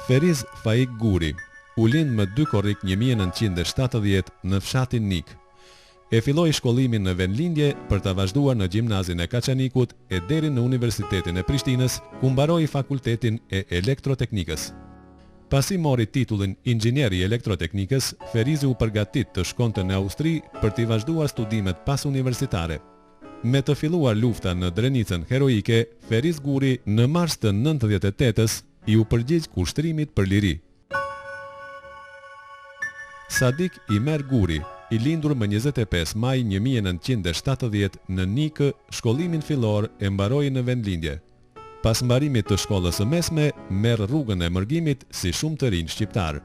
Feriz Faik Guri u lind më 2 korrik 1970 në fshatin Nikë. E filloi shkollimin në vendlindje për ta vazhduar në gjimnazin e Kaçanikut e deri në Universitetin e Prishtinës, ku mbaroi Fakultetin e Elektroteknikës. Pasi mori titullin Inxhinier i Elektroteknikës, Ferizi u përgatit të shkonte në Austri për t'i vazhduar studimet pasuniversitare. Me të filluar lufta në Drenicën heroike, Feriz Guri në mars të 98-ës iu përgjigj kushtrimit për liri. Sadik Imer Guri, i lindur më 25 maj 1970 në Nikë, shkollimin fillor e mbaroi në vendlindje. Pas mbarimit të shkollës së mesme, merr rrugën e mërgimit si shumë të rinj shqiptarë.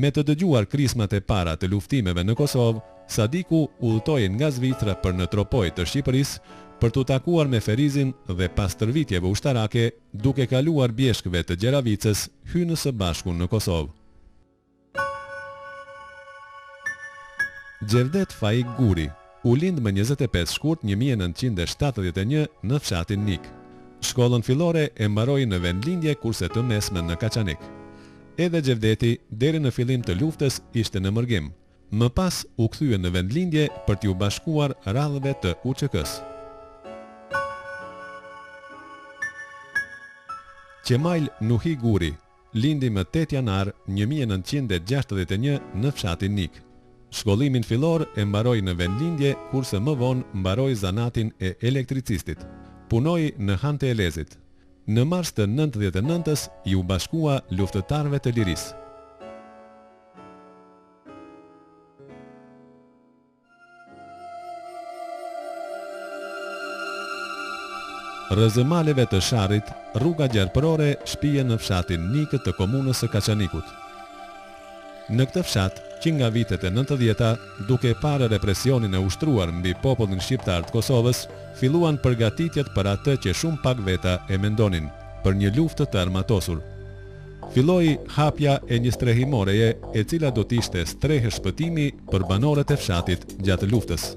Me të dëgjuar krismat e para të luftimeve në Kosovë, Sadiku udhëtoi nga Zvicra për në Tropojë të Shqipërisë për t'u takuar me Ferizin dhe pas stërvitjeve ushtarake, duke kaluar bjeshkëve të Gjeravicës, hynë së bashku në Kosovë. Xhevdet Faik Guri u lind më 25 shkurt 1971 në fshatin Nikë. Shkollën fillore e mbaroi në vendlindje kurse të mesmen në Kaçanik. Edhe Xhevdeti deri në fillim të luftës ishte në mërgim. Më pas u kthye në vendlindje për t'iu bashkuar radhëve të UÇK-së. Qemajl Nuhi Guri lindi më 8 janar 1961 në fshatin Nikë. Shkollimin fillor e mbaroi në vendlindje kurse më vonë mbaroi zanatin e elektricistit. Punoi në Han të Elezit. Në mars të 99-ës iu bashkua luftëtarëve të lirisë. Rrëzë maleve të Sharrit, rruga gjarpërore shpie në fshatin Nikë të komunës së Kaçanikut. Në këtë fshat, që nga vitet e 90-ta, duke parë represionin e ushtruar mbi popullin shqiptar të Kosovës, filluan përgatitjet për atë që shumë pak veta e mendonin, për një luftë të armatosur. Filloi hapja e një strehimoreje e cila do të ishte strehë shpëtimi për banorët e fshatit gjatë luftës.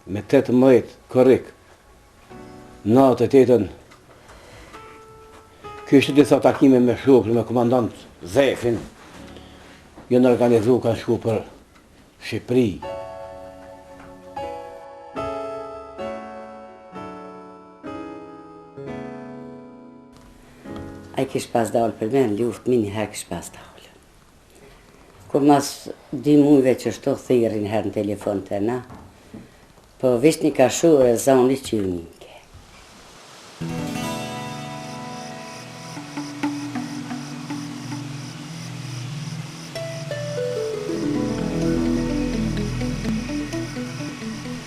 Me 18 korrik, 98-ën, kishte disa takime me shokë, me komandant Zefin, janë organizu, kanë shku për Shqipëri. Ai kish pas dalë për me në luftë, menjëherë kish pas dalë. Kur mas dy mujve qështu thirri njëherë në telefon te na, po veç një kashore zani që ju nike.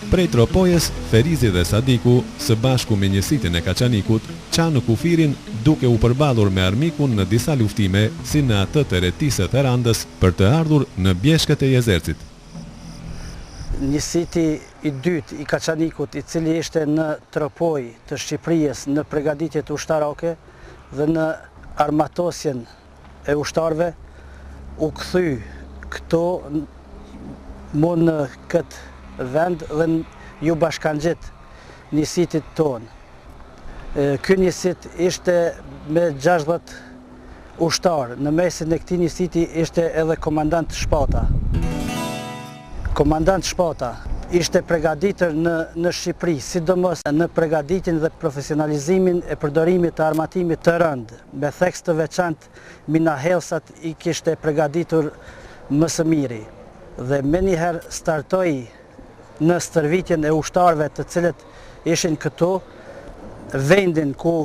Prej Tropojës, Ferizi dhe Sadiku, së bashku me njësitin e Kaçanikut, çanë kufirin duke u përballur me armikun në disa luftime, si në atë të Retisë së Therandës, për të ardhur në bjeshkët e Jezercit. Njësiti i dytë i Kaçanikut, i cili ishte në Tropojë të Shqipërisë në pregaditjet ushtarake dhe në armatosjen e ushtarëve, u kthy këtu mu në këtë vend dhe iu bashkangjit njësitit tonë. Ky njësit ishte me 60 ushtarë, në mesin e këtij njësiti ishte edhe komandant Shpata. Komandant Shpata ishte pregaditur në, në Shqipëri, sidomos në pregaditjen dhe profesionalizimin e përdorimit të armatimit të rëndë, me theks të veçantë minahedhësat i kishte pregaditur më së miri dhe menjëherë startoi në stërvitjen e ushtarëve të cilët ishin këtu, vendin ku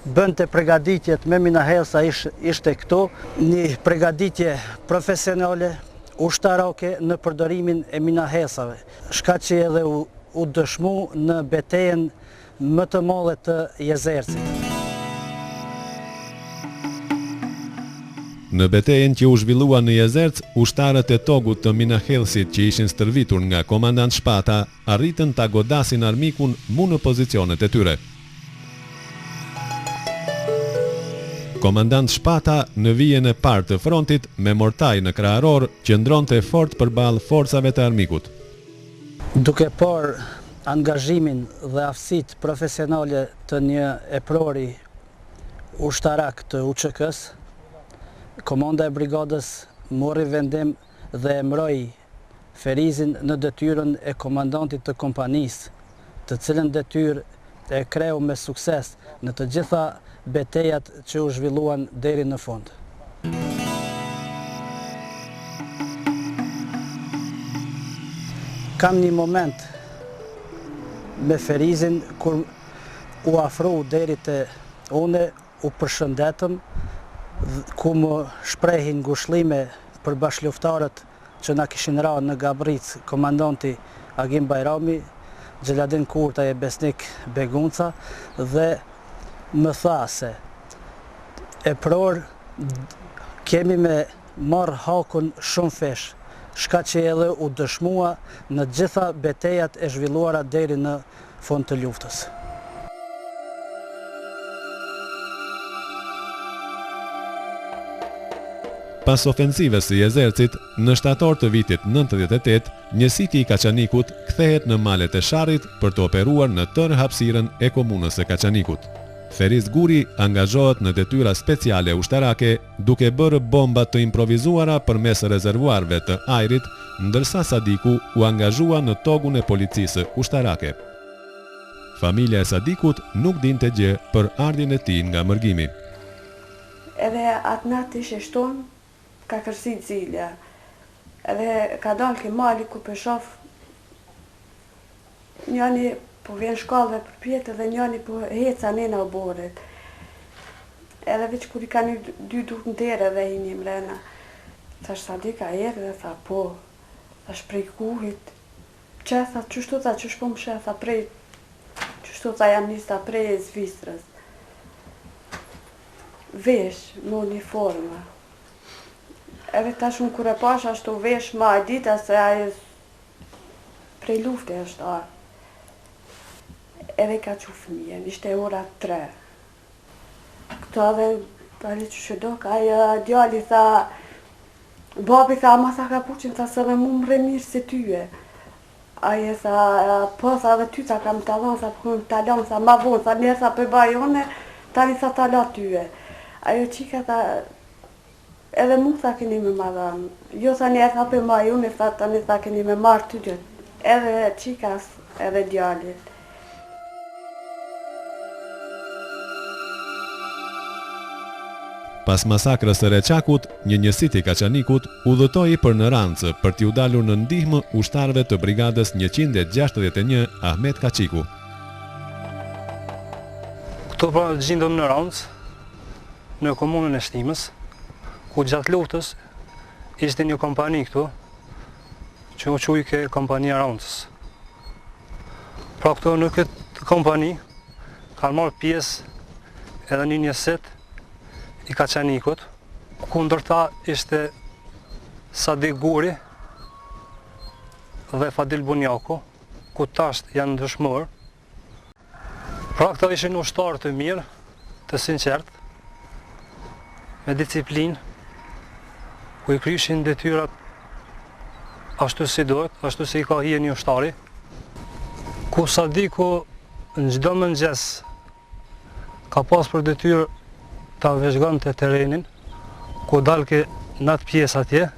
bënte pregaditjet me minahedhësa ishte këtu, një pregaditje profesionale, ushtarake në përdorimin e minahedhësave, shka që edhe u, u dëshmu në betejën më të madhe të Jezercit. Në betejën që u zhvillua në Jezerc, ushtarët e togut të minahedhësit që ishin stërvitur nga komandant Shpata, arritën ta godasin armikun mu në pozicionet e tyre. Komandant Shpata, në vijën e parë të frontit, me mortajë në kraharor, qëndronte fort përballë forcave të armikut. Duke parë angazhimin dhe aftësitë profesionale të një eprori ushtarak të UÇK-së, Komanda e Brigadës morri vendim dhe emëroi Ferizin në detyrën e komandantit të kompanisë, të cilën detyrë e kreu me sukses në të gjitha betejat që u zhvilluan deri në fund. Kam një moment me Ferizin kur u afru deri te une, u përshëndetëm, ku më shprehi ngushllime për bashkëluftëtarët që na kishin ra në Gabrricë komandanti Agim Bajrami, Xheladin Kurtaj e Besnik Begunca dhe më tha se epror kemi me marrë hakun shumëfish, shka që edhe u dëshmua në gjitha betejat e zhvilluara deri në fund të luftës. Pas ofensivës së Jezercit, në shtator të vitit 98, njësiti i Kaçanikut kthehet në malet e Sharrit për të operuar në tërë hapësirën e komunës së Kaçanikut. Feriz Guri angazhohet në detyra speciale ushtarake duke bërë bomba të improvizuara përmes rezervuarëve të ajrit, ndërsa Sadiku u angazhua në togun e policisë ushtarake. Familja e Sadikut nuk dinte gjë për ardhjen e tij nga mërgimi. Edhe atë natë ish e shtunë, ka kërsit zilja. Edhe ka dalë ke mali ku pe shof Njani po vjen shkallëve përpjetë edhe njani po hec anena oborrit. Edhe veç kur i kanë dy durt në derë edhe hini mrena. Thash Sadik a erdhe, tha po. Thash prej kuhit. Qe tha qështu tha qysh po më sheh tha prej qështu tha jam nis tha prej Zvicrës. Vesh me uniformë. Edhe tash unë kur e pash ashtu vesh ma e dita se ai Prej lufte është ardhë. Edhe i ka çu fëmijën, ishte ora 3. Këto edhe pali që që do, ka ai djali tha, babi tha, ma tha kapuçin, tha se dhe mu më rri mirë si tyje. Ai e tha, po tha dhe ty tha kam ta dhanë, tha po kam ta lanë, tha ma vonë, tha njerë tha pe baj une, tani tha ta la tyje. Ajo qika tha, Edhe mu tha keni me ma dhanë. Jo tha njerë tha pe maj unë, tha tani tha keni me marrë të dytë. Edhe qikas, edhe djalit. Pas masakrës së Reçakut, një njësit i Kaçanikut udhëtoi për në Rancë për t'iu dalur në ndihmë ushtarëve të Brigadës 161 Ahmet Kaçiku. Këtu pra gjindem në Rancë, në komunën e Shtimës, ku gjatë luftës ishte një kompani këtu, që u qujke kompania Rancës. Pra këtu në këtë kompani kanë marrë pjesë edhe një njësit i Kaçanikut, ku ndër ta ishte Sadik Guri dhe Fadil Bunjaku, ku tash janë dëshmorë, Pra këta ishin ushtarë të mirë, të sinqertë, me disiplinë, ku i kryshin detyrat ashtu si duhet, ashtu si i ka hije një ushtari, ku Sadiku në çdo mëngjes ka pas për detyrë ta vëzhgonte terrenin, ku dalke në atë pjesë atje,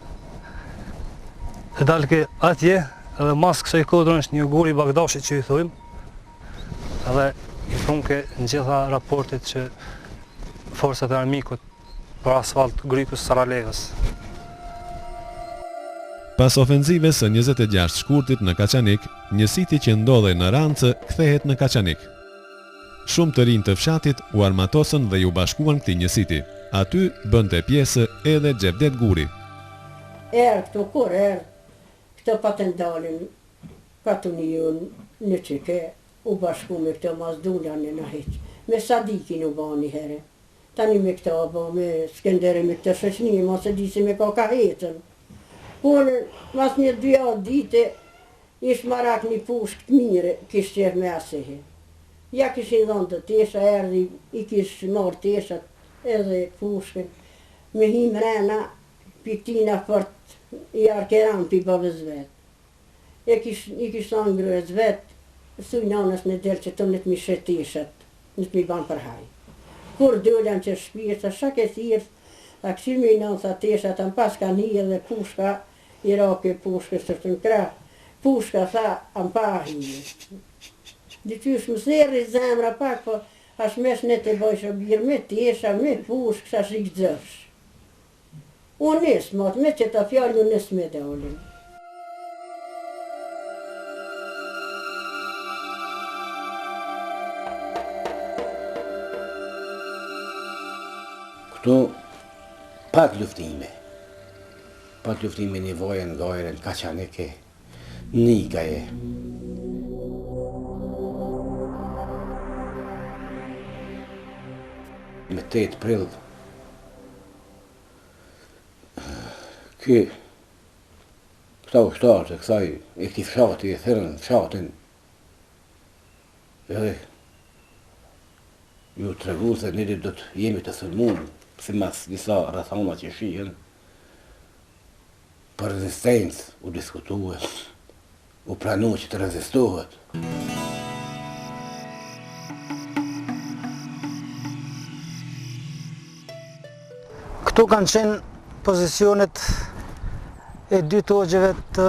e dalke atje, edhe mas kësaj kodrën është një gur i Bagdashit që i thujmë, edhe i prunke në gjitha raportet që forcat e armikut për asfalt grykës Saralevës. Pas ofenzivës së 26 shkurtit në Kaçanik, njësiti që ndodhej në Rancë kthehet në Kaçanik. Shumë të rinj të fshatit u armatosën dhe iu bashkuan këtij njësiti. Aty bënte pjesë edhe Xhevdet Guri. Erdh këtu kur erdh këto patën dalin katuniun në UÇK u bashku me këto mas dula në na hiq me Sadikin u ba një here. Tani me këta po me Skender e me këtë shoqni, mo s'e di si me ka ka hecën. Por mas një dy javë dite ish marak një pushkë të mirë kish qef me asehe. Ja kishin dhënë do tesha erdhi i kish marrë teshat edhe pushkën me hi mrena pi tina fort i arkeran pi babës vet. E kish i kish thanë grues vet thuj nanës me del qetu le t'mi shet teshat le t'mi ban për haj. Kur dola n'qe shpi tha ça ke thirr tha kqyr mi nanë tha teshat a m'paskan hi edhe pushka i ra ke pushkës është n'krah pushka tha a m'pa hi diqysh më therri zemra pak po ash mesh ne te bojsh o bir me tesha me pushkë sa i gëzofsh u nis mot me qeto fjalë u nis me dalin. Këtu pat luftime. Pat luftime një voje në gajre, në Kaçanik e Nikaj. Me 8 prill, ky, këta ushtarët e kësaj, e këtij fshati, e thirrën fshatin, edhe ju tregu se ne do të jemi të sulmum, simas disa rrethana që shihen, Për rezistencë u diskutue, u pranu që të rezistohet. Këtu kanë qenë pozicionet e dy togjeve të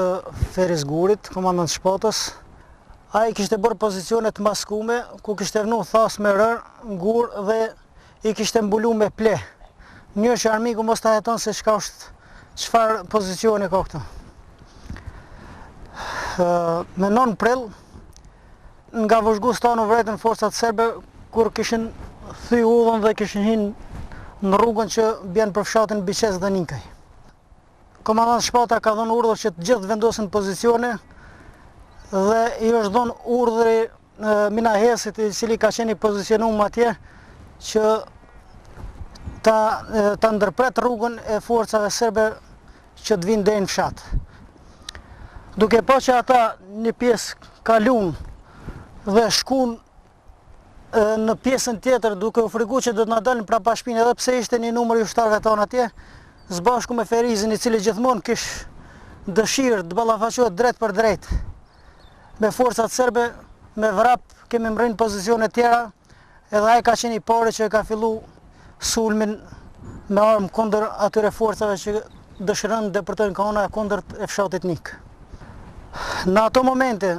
Feriz Gurit, komandant Shpatës. Ai kishte bërë pozicione të maskume, ku kishte vnu thasë me rërë, gurë dhe i kishte mbulu me pleh, në mënyrë që armiku mos ta heton se çka është, çfarë pozicioni ka këtu. Me 9 prill, nga vëzhgues tanë u vrejtën forcat serbe kur kishin thy udhën dhe kishin hinë në rrugën që bjen për fshatin Biqec dhe Nikaj. Komandant Shpata ka dhënë urdhër që të gjithë të vendosen pozicione dhe i është dhënë urdhri Minahesit i cili ka qenë i pozicionum atje që ta, ta ndërpret rrugën e forcave serbe që të vinë deri në fshat. Duke pa që ata një pjesë kalun dhe shkun në pjesën tjetër duke u frigu që do të na dalin prapa shpinë edhe pse ishte një numër i ushtarëve tonë atje, së bashku me Ferizin i cili gjithmonë kish dëshirë të ballafaqohet drejt për drejt me forcat serbe, me vrap kemi mrri në pozicione tjera, edhe ai ka qenë i pari që e ka fillu sulmin me armë kundër atyre forcave që dëshiron të depërtojnë ka ana e kundërt e fshatit Nikë. Në ato momente,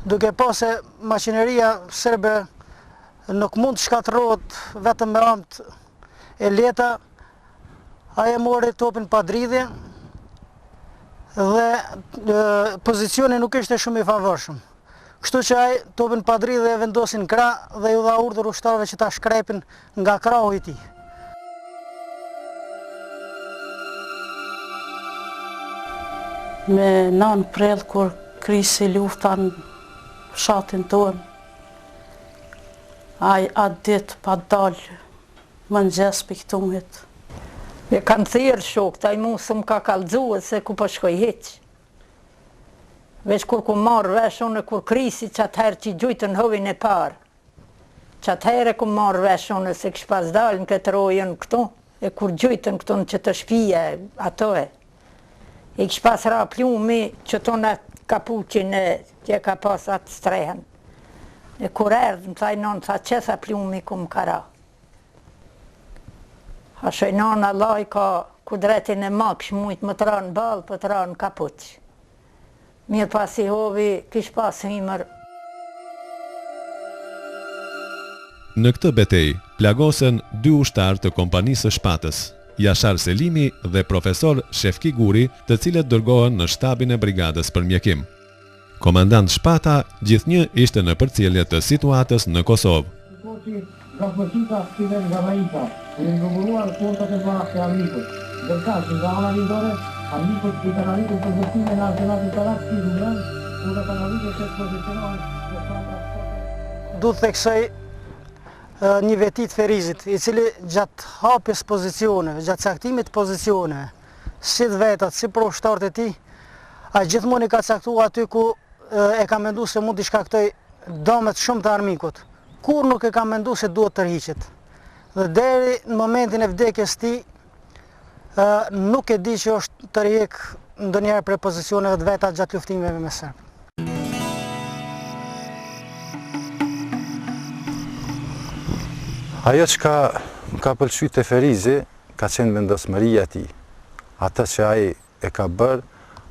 duke pa se maqineria serbe nuk mund të shkatërrohet vetëm me armët e lehta, ai e mori topin pa dridhje dhe pozicioni nuk ishte shumë i favorshëm. Kështu që ai topin pa dridhje e vendosi në krah dhe ju dha urdhër ushtarëve që ta shkrepin nga krahu i tij. Me 9 prill kur krisi lufta në fshatin tonë, ai atë ditë pat dalë mëngjes pi këtuhit. E kanë thirrë shokët, ai mu s'më ka kallxue se ku po shkoj hiç. Veç kur kum marrë vesh unë kur krisi qatëherë që gjujtën hovin e parë. Qatëherë kum marrë vesh unë se kish pas dalë në këtë rojën këtu, e kur gjujtën këtu në qëtë shpije ato e. I kish pas ra plumi qëtu në kapuqin e që e ka pas atë strehën. E kur erdh, më tha nonë, tha qe tha plumi ku më ka ra. Thashë oj nonë, Allahi ka kudretin e madh, kish mujtë me të ra në ballë, po të ra në kapuq. Mirë pasi hovi, kish pas hymër. Në këtë betejë plagosen dy ushtarë të kompanisë së Shpatës, Jashar Selimi dhe profesor Shefki Guri, të cilët dërgohen në shtabin e brigadës për mjekim. Komandant Shpata gjithnjë ishte në përcjellje të situatës në Kosovë. Koci, nga Kërçica si dhe nga Raica, ku janë grumbulluar forcat e mëdha të armikut. Ndërkaq, nga ana lindore, armikut i kanë arritur përforcime nga arsenali ushtarak si Zumran, ku dhe kanë arritur të pozicionohen në fshatra Du të theksoj. një veti të Ferizit, i cili gjatë hapjes pozicioneve, gjatë caktimit të pozicioneve, si të vetat, si për ushtarët e tij, ai gjithmonë i ka caktuar aty ku e ka mendu se mund t'i shkaktojë dëme të shumta armikut. Kurrë nuk e ka mendu se duhet tërhiqet. Dhe deri në momentin e vdekjes tij, nuk e di që është tërhjek ndonjëherë prej pozicioneve të veta gjatë luftimeve me serbë. Ajo çka më ka pëlqy te Ferizi, ka qenë vendosmëria e tij. Atë që ai e ka bërë,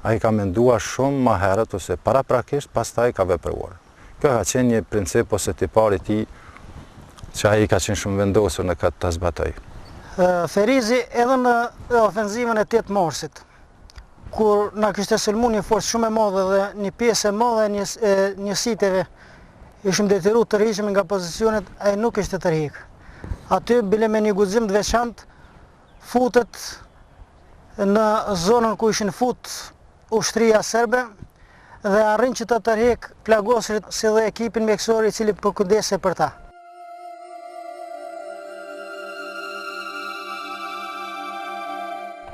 ai ka menduar shumë ma herët ose paraprakisht, pastaj ka vepruar. Kjo ka qenë një princip ose tipar i tij që ai ka qenë shumë vendosur në këtë ta zbatojë. Ferizi edhe në ofenzivën e 8 marsit, kur na kishte sulmu një forcë shumë e madhe dhe një pjesë e madhe e njësiteve ishim detyru të tërhiqemi nga pozicionet, ai nuk ishte tërhjek. Aty bile me një guxim të veçantë futet në zonën ku ishin fut ushtria serbe dhe arrin që të tërhjek plagosurit si dhe ekipin mjekësor i cili përkujdesej për ta.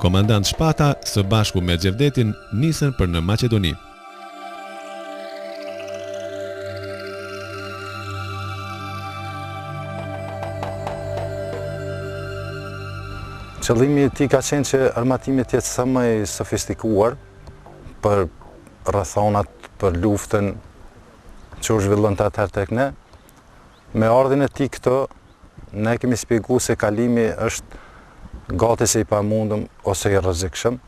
Komandant Shpata së bashku me Xhevdetin nisën për në Maqedoni. Qëllimi i tij ka qenë që armatimi të jetë sa më i sofistikuar për rrethanat, për luftën që u zhvillonte atëherë tek ne. Me ardhjen e tij këtu, ne kemi spjegu se kalimi është gati se i pamundëm ose i rrezikshëm,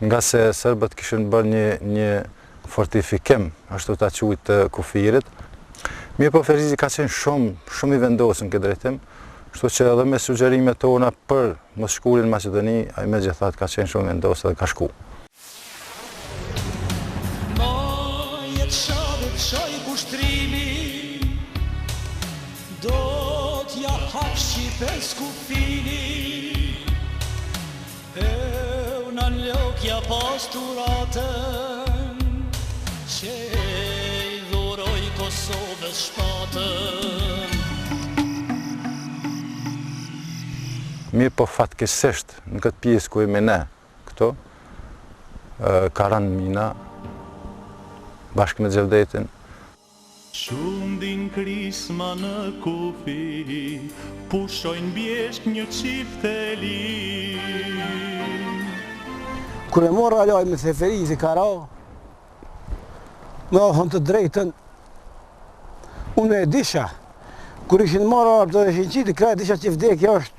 ngase serbët kishin bërë një, një fortifikim, ashtu ta quaj të kufirit. Mirëpo Ferizi ka qenë shumë, shumë i vendosur në këtë drejtim, kështu që edhe me sugjerimet tona për mos shkuarjen në Maqedoni, ai megjithatë ka qenë shumë i vendosur dhe ka shku. Majet Shavit shoj kushtrimi Do t'ja hap shqipes kufini Eu në lok ja pasturatën Që i dhuroj Kosovës shpatën Mirëpo fatkeqësisht në këtë pjesë ku jemi ne, Këtu ka rënë mina bashkë me Xhevdetin. Shundin krisma në kufi, pushojnë bjeshkë një çifteli. Kur e morra lajmin se Ferizi ka ra, me thonë të drejtën, unë e disha, kur ishin marrë armët dhe ishin qitë, krejt e disha që vdekja është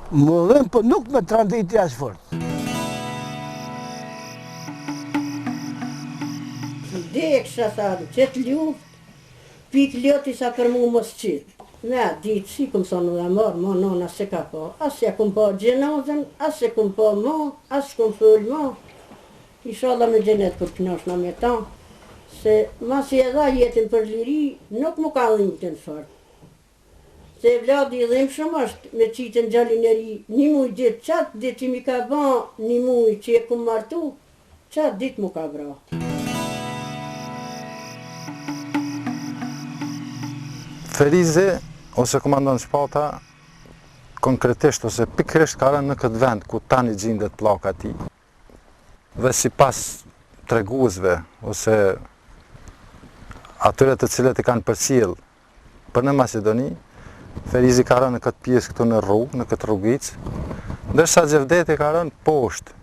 Më dhemb, po nuk më tronditi aq fort. Vdeksha, tha, në qëtë luftë, pikë loti sa për mu mos qitë. Me atë ditë, si kum thonë dhe marrë, mo nona s'e ka pa, as ja kum pa xhenazën, as e kum pa mo, as kum fol mo. Ishalla me xhenet kur knaqna me ta, se masi e dha jetën për liri, nuk mu ka dhimtën fort. Se evladi i dhimbshëm është me qitën djalin e ri ni muj ditë qat ditë që mi ka ba ni muj që e kum martu qat ditë mu ka vra. Ferizi ose komandant Shpata konkretisht ose pikërisht ka rënë në këtë vend ku tani gjindet pllaka e tij. Dhe sipas treguesve ose atyre të cilët e kanë përcjellë Për në Maqedoni, Ferizi ka rënë në këtë pjesë këtu në rrugë, në këtë rrugicë, ndërsa Xhevdeti ka rënë poshtë,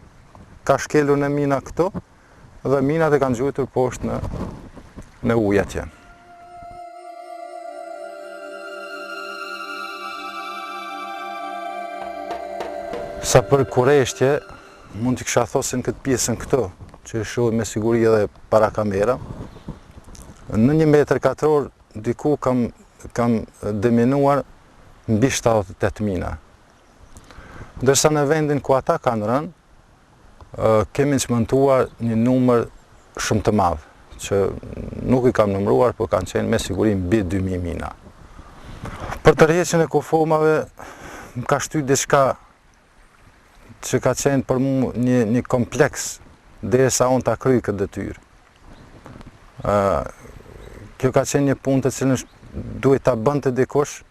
ka shkelur në mina këtu dhe minat e kanë gjujtur poshtë në në ujë atje. Sa për kureshtje, mund të kisha thonë se në këtë pjesën këtu, që e shohim me siguri edhe para kamera, në një metër katror diku kam kam deminuar mbi 78 mina. Ndërsa në vendin ku ata kanë rënë, kemi çmontuar një numër shumë të madh, që nuk i kam numëruar, por kanë qenë me siguri mbi 2000 mina. Për tërheqjen e kufomave, më ka shty diçka që ka qenë për mu një, një kompleks derisa unë ta kryj këtë detyrë. Kjo ka qenë një punë të cilën duhej ta bënte dikush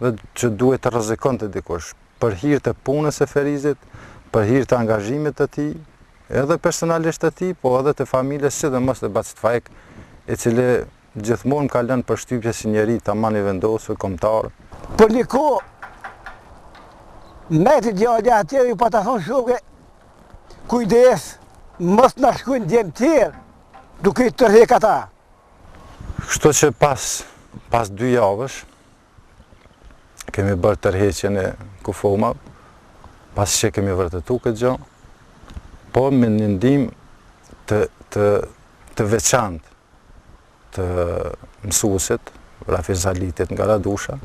dhe që duhej të rrezikonte dikush për hir të punës së Ferizit, për hir të angazhimit të tij, edhe personalisht të tij, po edhe të familjes, sidomos të bacit Faik, i cili gjithmonë më ka lënë përshtypje si njeri taman i vendosur, kombëtar. Për një kohë, meti djali atje, ju pata thonë shokë, kujdes, mos na shkujnë djem tjerë, duke i tërhek ata. Kështu që pas, pas dy javësh, kemi bërë tërheqjen e kufomave, pas që kemi vërtetu këtë gjë, po me një ndihmë të, të, të veçantë të mësuesit, Rafiz Halitit nga Radusha,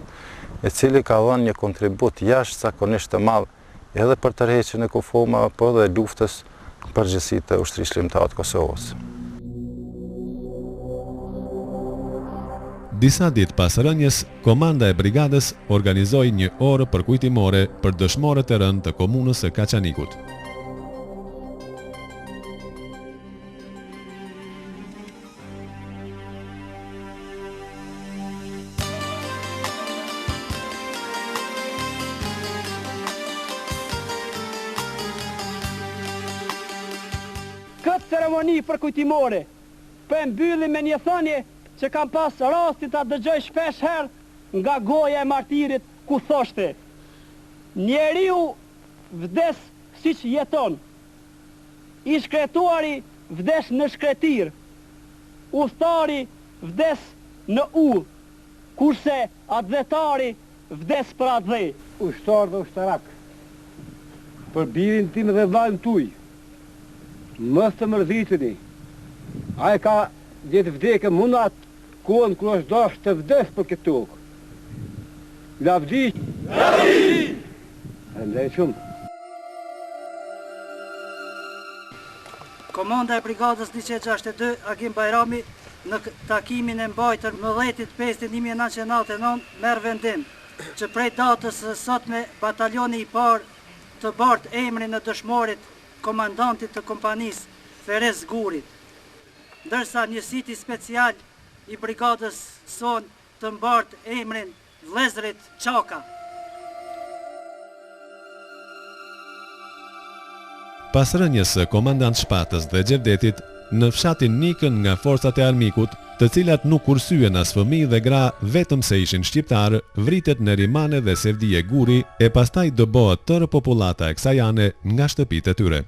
i cili ka dhënë një kontribut jashtëzakonisht të madh edhe për tërheqjen e kufomave, po edhe luftës në përgjithësi të Ushtrisë Çlirimtare të Kosovës. Disa ditë pas rënies, komanda e brigadës organizoi një orë përkujtimore për dëshmorët e rënë të komunës së Kaçanikut. Këtë ceremoni përkujtimore po e mbyllim me një thënie që kam pas rastin ta dëgjoj shpesh herë nga goja e martirit ku thoshte, Njeriu vdes siç jeton. I shkretuari vdes në shkretirë, udhëtari vdes në udhë, kurse atdhetari vdes për atdhe. Ushtarë dhe ushtarakë, për birin tim dhe vllain tuj, mos të mërziteni, ai ka gjetë vdekjen mu në atë kohën kur është dashtë të vdes për këtë tokë. Lavdi! Lavdi! Faleminderit shumë! Komanda e Brigadës 162, Agim Bajrami, në takimin e mbajtur më 10.5.1999, merr vendim që prej datës së sotme batalioni i parë të bartë emrin e dëshmorit komandantit të kompanisë Feriz Gurit. Ndërsa njësiti special i brigadës sonë të mbartë emrin Vëllezërit Çaka. Pas rënies së komandant Shpatës dhe Xhevdetit, në fshatin Nikë nga forcat e armikut, të cilat nuk kursyen as fëmijë dhe gra vetëm se ishin shqiptarë, vritet Nerimane dhe Sevdije Guri e pastaj dëbohet tërë popullata e kësaj ane nga shtëpitë e tyre.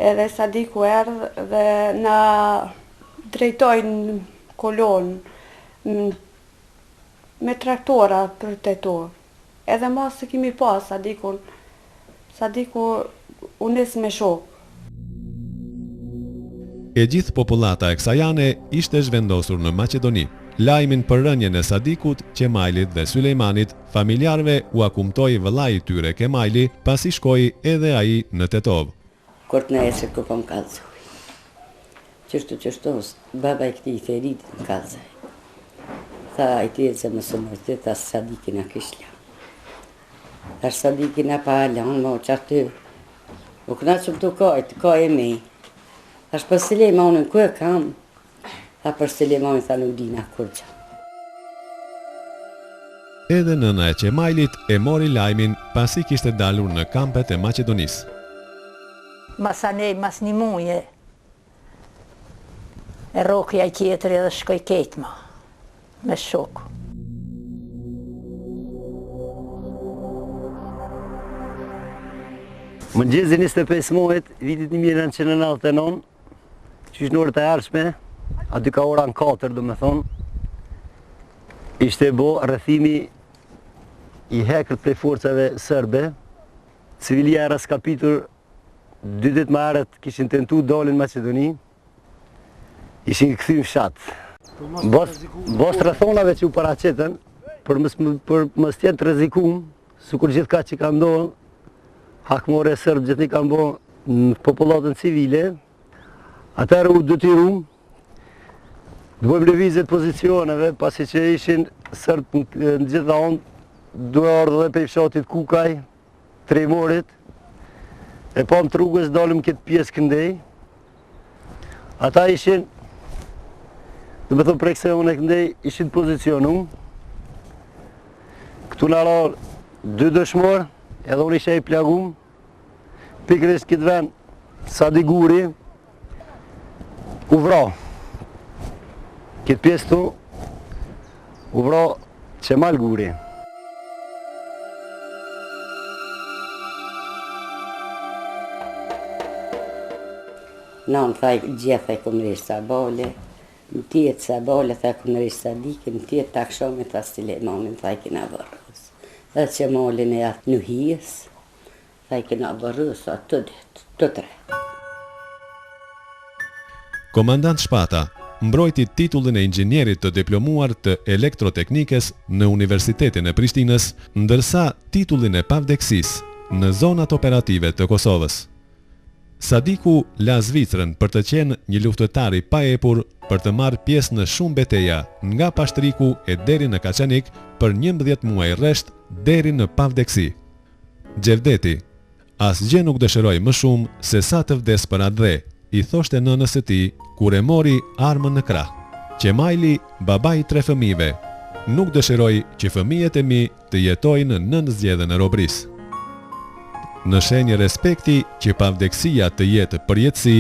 Edhe Sadiku erdh dhe na drejtoi në kolonë me traktora për Tetovë. Edhe ma s'e kemi pa Sadikun, Sadiku u nis me shokë. E gjithë popullata e kësaj ane ishte zhvendosur në Maqedoni. Lajmin për rënien e Sadikut, Qemajlit dhe Sylejmanit, familjarëve ua kumtoi vëllai i tyre Kemajli, pasi shkoi edhe ai në Tetovë. Kur të nesër kur po më kallzoi. Qështu qështu, baba i këtij Feridit më kallzoi. Tha ai tezë mos u mërzit, tha Sadiki na kish lanë. Thash Sadiki na pa lanë, mo qaty. U knaqëm tu kajt, kaj e me. Thash për Sylejmanin, ku e kam? Tha për Sylejmanin, tha nuk dina kurgja. Edhe nëna e Qemajlit e mori lajmin pasi kishte dalur në kampet e Maqedonisë. Masanej, mas një muje, e rroki ai tjetri edhe shkoi kejt ma, me shokë. Mëngjezin 25 majit, vitit 1999, qysh në orët e hershme, aty ka ora në 4, domethonë, ishte bo rrethimi i hekurt prej forcave serbe, civilia e rraskapitur dy ditë më herët kishin tentu dalin në Maqedoni, ishin kthy në fshat. Mbas rrethonave që u paraqitën, për mos për mos të jenë të rrezikum, sikur gjithka që ka ndodhur, hakmarrje serbët gjithnjë kanë bo. në popullatën civile, atëherë u detyrum të bëjmë lëvizje të pozicioneve, pasi që ishin serbët në gjitha anët, duke ardhë dhe prej fshatit Kukaj, Tremorit, e pamë të rrugës, dalëm këtë pjesë këndej, ata ishin, domethonë prej kësaj ane këndej, ishin të pozicionum, këtu na ra dy dëshmorë, edhe unë isha i plagum, pikërisht këtë vend, Sadik Guri, u vra, këtë pjesë këtu, u vra Qemal Guri. Nanë tha gjithë e kom rreh sabale, më tjetë sabale, tha e kom rreh Sadikin, më tjetë të akshamit, tha Sylejmanin, tha e kena varros. Dhe Qemalin e atë Nuhijes, Tha i kena varros atë ditë, të tre. Komandant Shpata mbrojti titullin e inxhinierit të diplomuar të elektroteknikës në Universitetin e Prishtinës, ndërsa titullin e pavdekësisë në zonat operative të Kosovës. Sadiku la Zvicrën për të qenë një luftëtar i paepur për të marrë pjesë në shumë beteja nga Pashtriku e deri në Kaçanik për 11 muaj rresht deri në pavdekësi. Xhevdeti, Asgjë nuk dëshiroj më shumë se sa të vdes për atdhe, i thoshte nënës së tij kur e mori armën në krah. Qemajli, baba i tre fëmijëve, Nuk dëshiroj që fëmijët e mi të jetojnë nën zgjedhën e robërisë. Në shenjë respekti që pavdekësia të jetë përjetësi,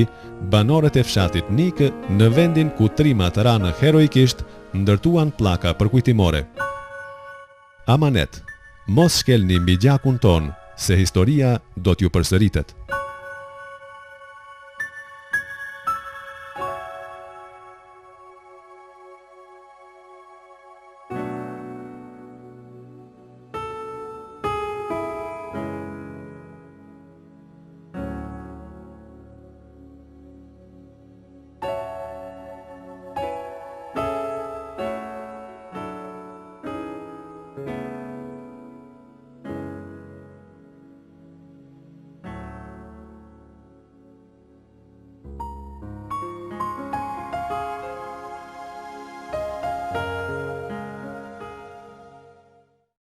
banorët e fshatit Nikë, në vendin ku trimat ranë heroikisht, ndërtuan pllaka përkujtimore. Amanet, mos shkelni mbi gjakun tonë, se historia do t'ju përsëritet.